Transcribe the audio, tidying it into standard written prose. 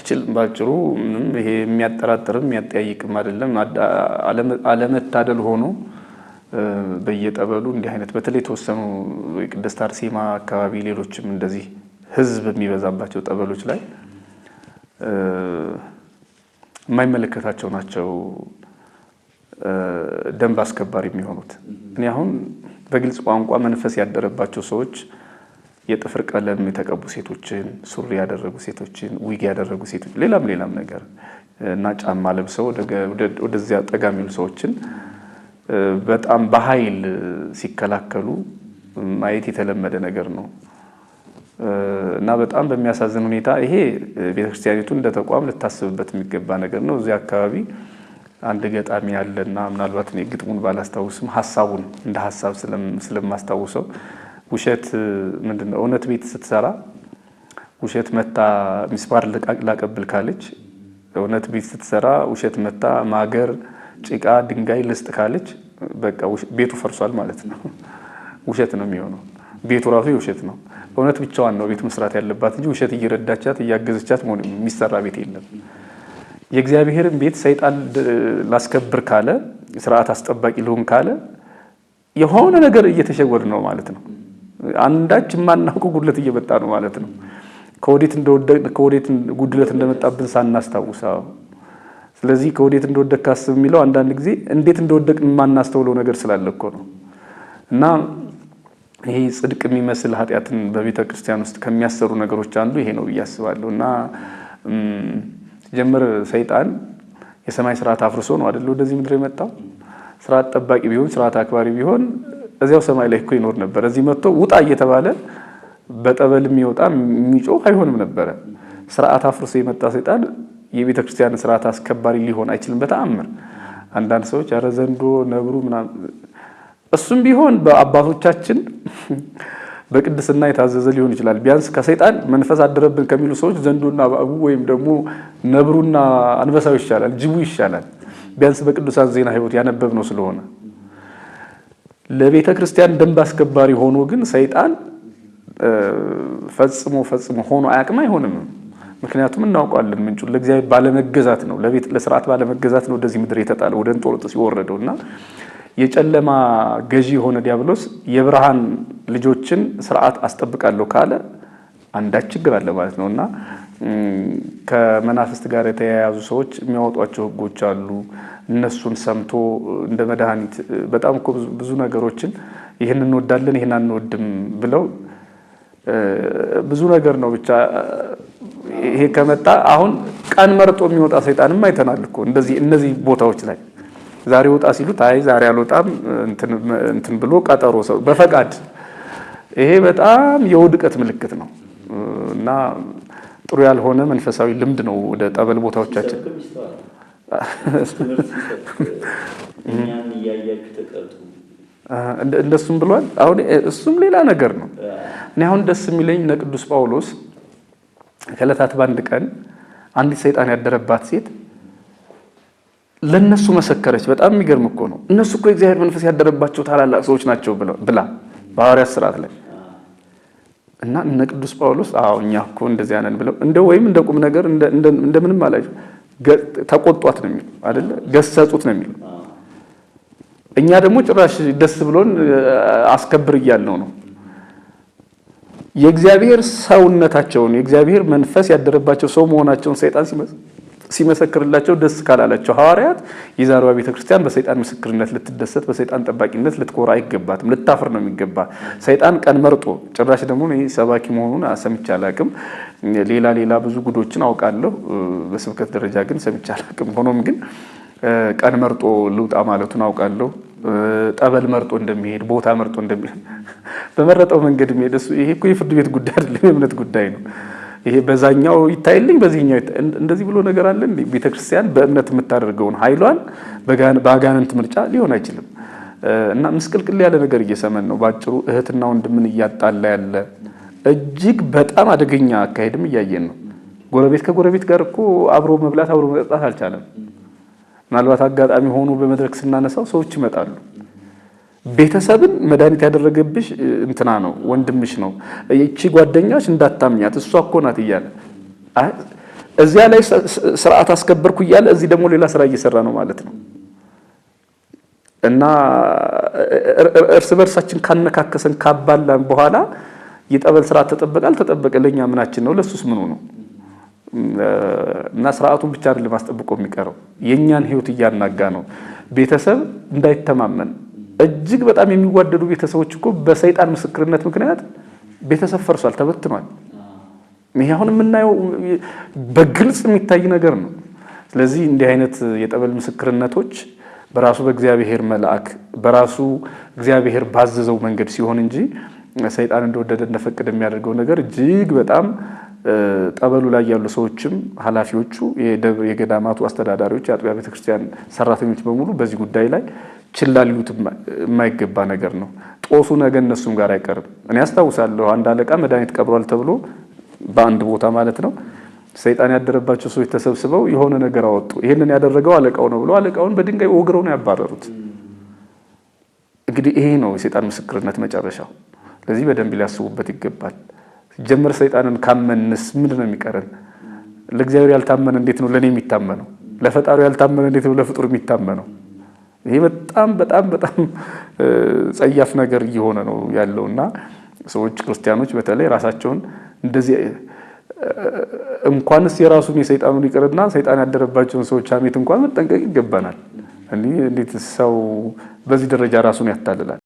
አትችልም። ባጭሩ ምንም ይሄ የሚያጠራጥርም የሚያጠያይቅም አይደለም። አለመታደል ሆኖ በየጠበሉ እንዲህ አይነት በተለይ የተወሰኑ የቅድስት አርሴማ አካባቢ ሌሎችም እንደዚህ ህዝብ የሚበዛባቸው ጠበሎች ላይ የማይመለከታቸው ናቸው ደንብ አስከባሪ የሚሆኑት። እኔ አሁን በግልጽ ቋንቋ መንፈስ ያደረባቸው ሰዎች የጥፍር ቀለም የተቀቡ ሴቶችን፣ ሱሪ ያደረጉ ሴቶችን፣ ዊግ ያደረጉ ሴቶች፣ ሌላም ሌላም ነገር እና ጫማ ለብሰው ወደዚያ ጠጋ የሚሉ ሰዎችን በጣም በኃይል ሲከላከሉ ማየት የተለመደ ነገር ነው እና በጣም በሚያሳዝን ሁኔታ ይሄ ቤተክርስቲያኒቱ እንደ ተቋም ልታስብበት የሚገባ ነገር ነው። እዚህ አካባቢ አንድ ገጣሚ ያለና ምናልባት እኔ ግጥሙን ባላስታውስም ሀሳቡን እንደ ሀሳብ ስለማስታውሰው ውሸት ምንድን ነው? እውነት ቤት ስትሰራ ውሸት መታ ሚስማር ላቀብል ካለች፣ እውነት ቤት ስትሰራ ውሸት መታ ማገር፣ ጭቃ፣ ድንጋይ ልስጥ ካለች በቃ ቤቱ ፈርሷል ማለት ነው። ውሸት ነው የሚሆነው። ቤቱ ራሱ የውሸት ነው። እውነት ብቻዋን ነው ቤት መስራት ያለባት እንጂ ውሸት እየረዳቻት እያገዘቻት መሆን የሚሰራ ቤት የለም። የእግዚአብሔርን ቤት ሰይጣን ላስከብር ካለ፣ ስርዓት አስጠባቂ ልሁን ካለ የሆነ ነገር እየተሸወድ ነው ማለት ነው። አንዳች የማናውቀው ጉድለት እየመጣ ነው ማለት ነው። ከወዴት እንደወደቅ ከወዴት ጉድለት እንደመጣብን ሳናስታውስ። ስለዚህ ከወዴት እንደወደቅ ካስብ የሚለው አንዳንድ ጊዜ እንዴት እንደወደቅን የማናስተውለው ነገር ስላለ እኮ ነው። እና ይሄ ጽድቅ የሚመስል ኃጢአትን በቤተ ክርስቲያን ውስጥ ከሚያሰሩ ነገሮች አንዱ ይሄ ነው ብዬ አስባለሁ። እና ጀምር ሰይጣን የሰማይ ስርዓት አፍርሶ ነው አይደል ወደዚህ ምድር የመጣው? ስርዓት ጠባቂ ቢሆን፣ ስርዓት አክባሪ ቢሆን እዚያው ሰማይ ላይ እኮ ይኖር ነበር። እዚህ መጥቶ ውጣ እየተባለ በጠበል የሚወጣ የሚጮህ አይሆንም ነበረ። ስርዓት አፍርሶ የመጣ ሰይጣን የቤተ ክርስቲያን ስርዓት አስከባሪ ሊሆን አይችልም በተአምር። አንዳንድ ሰዎች ኧረ ዘንዶ ነብሩ ምናምን፣ እሱም ቢሆን በአባቶቻችን በቅድስና የታዘዘ ሊሆን ይችላል። ቢያንስ ከሰይጣን መንፈስ አደረብን ከሚሉ ሰዎች ዘንዶና እባቡ ወይም ደግሞ ነብሩና አንበሳው ይሻላል፣ ጅቡ ይሻላል። ቢያንስ በቅዱሳን ዜና ሕይወት ያነበብነው ስለሆነ ለቤተ ክርስቲያን ደንብ አስከባሪ ሆኖ ግን ሰይጣን ፈጽሞ ፈጽሞ ሆኖ አያውቅም፣ አይሆንም። ምክንያቱም እናውቀዋለን ምንጩን፣ ለእግዚአብሔር ባለመገዛት ነው፣ ለቤት ለስርዓት ባለመገዛት ነው ወደዚህ ምድር የተጣለው፣ ወደ እንጦርጦስ የወረደው። እና የጨለማ ገዢ የሆነ ዲያብሎስ የብርሃን ልጆችን ስርዓት አስጠብቃለሁ ካለ አንዳች ችግር አለ ማለት ነው። እና ከመናፍስት ጋር የተያያዙ ሰዎች የሚያወጧቸው ህጎች አሉ። እነሱን ሰምቶ እንደ መድኃኒት በጣም እኮ ብዙ ነገሮችን ይህን እንወዳለን ይህን አንወድም ብለው ብዙ ነገር ነው። ብቻ ይሄ ከመጣ አሁን ቀን መርጦ የሚወጣ ሰይጣንም አይተናል እኮ እንደዚህ እነዚህ ቦታዎች ላይ ዛሬ ወጣ ሲሉት አይ ዛሬ አልወጣም እንትን ብሎ ቀጠሮ ሰው በፈቃድ፣ ይሄ በጣም የውድቀት ምልክት ነው እና ጥሩ ያልሆነ መንፈሳዊ ልምድ ነው። ወደ ጠበል ቦታዎቻችን እኛን እያያችሁ ተቀጡ እንደሱም ብሏል። አሁን እሱም ሌላ ነገር ነው። እኔ አሁን ደስ የሚለኝ እነ ቅዱስ ጳውሎስ ከዕለታት በአንድ ቀን አንዲት ሰይጣን ያደረባት ሴት ለነሱ መሰከረች። በጣም የሚገርም እኮ ነው። እነሱ እኮ የእግዚአብሔር መንፈስ ያደረባቸው ታላላቅ ሰዎች ናቸው ብላ በሐዋርያት ስርዓት ላይ እና እነ ቅዱስ ጳውሎስ አዎ እኛ እኮ እንደዚያ ነን ብለው እንደ ወይም እንደ ቁም ነገር እንደምንም አላቸው ተቆጧት ነው የሚሉ አይደለ? ገሰጹት ነው የሚሉ። እኛ ደግሞ ጭራሽ ደስ ብሎን አስከብር እያልነው ነው። የእግዚአብሔር ሰውነታቸውን የእግዚአብሔር መንፈስ ያደረባቸው ሰው መሆናቸውን ሰይጣን ሲመሰክርላቸው ደስ ካላላቸው ሐዋርያት የዛሬዋ ቤተክርስቲያን በሰይጣን ምስክርነት ልትደሰት፣ በሰይጣን ጠባቂነት ልትኮራ አይገባትም። ልታፍር ነው የሚገባ። ሰይጣን ቀን መርጦ ጭራሽ ደግሞ እኔ ሰባኪ መሆኑን ሰምቼ አላቅም። ሌላ ሌላ ብዙ ጉዶችን አውቃለሁ። በስብከት ደረጃ ግን ሰምቼ አላቅም። ሆኖም ግን ቀን መርጦ ልውጣ ማለቱን አውቃለሁ። ጠበል መርጦ እንደሚሄድ፣ ቦታ መርጦ እንደሚሄድ፣ በመረጠው መንገድ የሚሄድ እሱ ይሄ እኮ የፍርድ ቤት ጉዳይ አይደለም፣ የእምነት ጉዳይ ነው። ይሄ በዛኛው ይታይልኝ በዚህኛው እንደዚህ ብሎ ነገር አለ እንዴ? ቤተክርስቲያን በእምነት የምታደርገውን ኃይሏን በአጋንንት ምርጫ ሊሆን አይችልም። እና ምስቅልቅል ያለ ነገር እየሰመን ነው። ባጭሩ እህትና ወንድምን እያጣላ ያለ እጅግ በጣም አደገኛ አካሄድም እያየን ነው። ጎረቤት ከጎረቤት ጋር እኮ አብሮ መብላት አብሮ መጠጣት አልቻለም። ምናልባት አጋጣሚ ሆኖ በመድረክ ስናነሳው ሰዎች ይመጣሉ። ቤተሰብን መድኃኒት ያደረገብሽ እንትና ነው ወንድምሽ ነው፣ ይቺ ጓደኛሽ እንዳታምኛት እሷ እኮ ናት እያለ እዚያ ላይ ስርዓት አስከበርኩ እያለ እዚህ ደግሞ ሌላ ስራ እየሰራ ነው ማለት ነው። እና እርስ በርሳችን ካነካከሰን ካባላን በኋላ የጠበል ስርዓት ተጠበቀ አልተጠበቀ ለእኛ ምናችን ነው? ለእሱስ ምኑ ነው? እና ስርዓቱን ብቻ አይደለም አስጠብቆ የሚቀረው የእኛን ህይወት እያናጋ ነው። ቤተሰብ እንዳይተማመን እጅግ በጣም የሚዋደዱ ቤተሰቦች እኮ በሰይጣን ምስክርነት ምክንያት ቤተሰብ ፈርሷል፣ ተበትኗል። ይሄ አሁን የምናየው በግልጽ የሚታይ ነገር ነው። ስለዚህ እንዲህ አይነት የጠበል ምስክርነቶች በራሱ በእግዚአብሔር መልአክ በራሱ እግዚአብሔር ባዘዘው መንገድ ሲሆን እንጂ ሰይጣን እንደወደደ እንደፈቀደ የሚያደርገው ነገር እጅግ በጣም ጠበሉ ላይ ያሉ ሰዎችም ኃላፊዎቹ፣ የገዳማቱ አስተዳዳሪዎች፣ የአጥቢያ ቤተክርስቲያን ሰራተኞች በሙሉ በዚህ ጉዳይ ላይ ችላ ሊሉት የማይገባ ነገር ነው። ጦሱ ነገ እነሱም ጋር አይቀርም። እኔ አስታውሳለሁ አንድ አለቃ መድኃኒት ቀብሯል ተብሎ በአንድ ቦታ ማለት ነው ሰይጣን ያደረባቸው ሰዎች ተሰብስበው የሆነ ነገር አወጡ። ይህንን ያደረገው አለቃው ነው ብሎ አለቃውን በድንጋይ ወግረው ነው ያባረሩት። እንግዲህ ይሄ ነው የሰይጣን ምስክርነት መጨረሻው። ስለዚህ በደንብ ሊያስቡበት ይገባል። ሲጀመር ሰይጣንን ካመንስ ምንድን ነው የሚቀረን? ለእግዚአብሔር ያልታመነ እንዴት ነው ለእኔ የሚታመነው? ለፈጣሪው ያልታመነ እንዴት ነው ለፍጡር የሚታመነው? ይሄ በጣም በጣም በጣም ጸያፍ ነገር እየሆነ ነው ያለውና ሰዎች ክርስቲያኖች በተለይ ራሳቸውን እንደዚህ እንኳንስ የራሱን የሰይጣኑን ይቅርና ሰይጣን ያደረባቸውን ሰዎች ሐሜት እንኳን መጠንቀቅ ይገባናል። እንዴት ሰው በዚህ ደረጃ ራሱን ያታልላል?